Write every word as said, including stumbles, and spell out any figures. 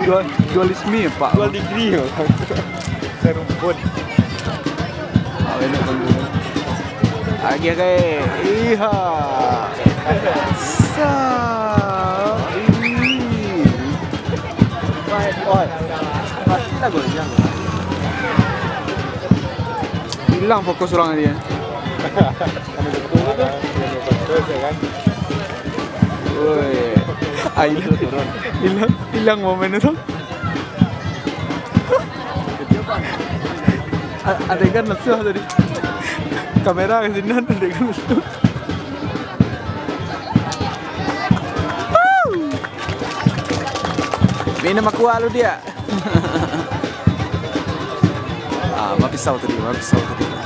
Jual, jual ismi, Pak. Jual degree, yo. Serumpun. Agiah, kai. Iha. Sa. Ih. Oi. Mati lah goyang. Hilang fokus urang tadi, yo. Oi. Ah, hilang, hilang, hilang momen tu. A-, adegan lesuh tadi. Kamera ka sinan, adegan lesuh. Minum aqua lu, Diak. Ah, ma pisau tadi, ma pisau tadi.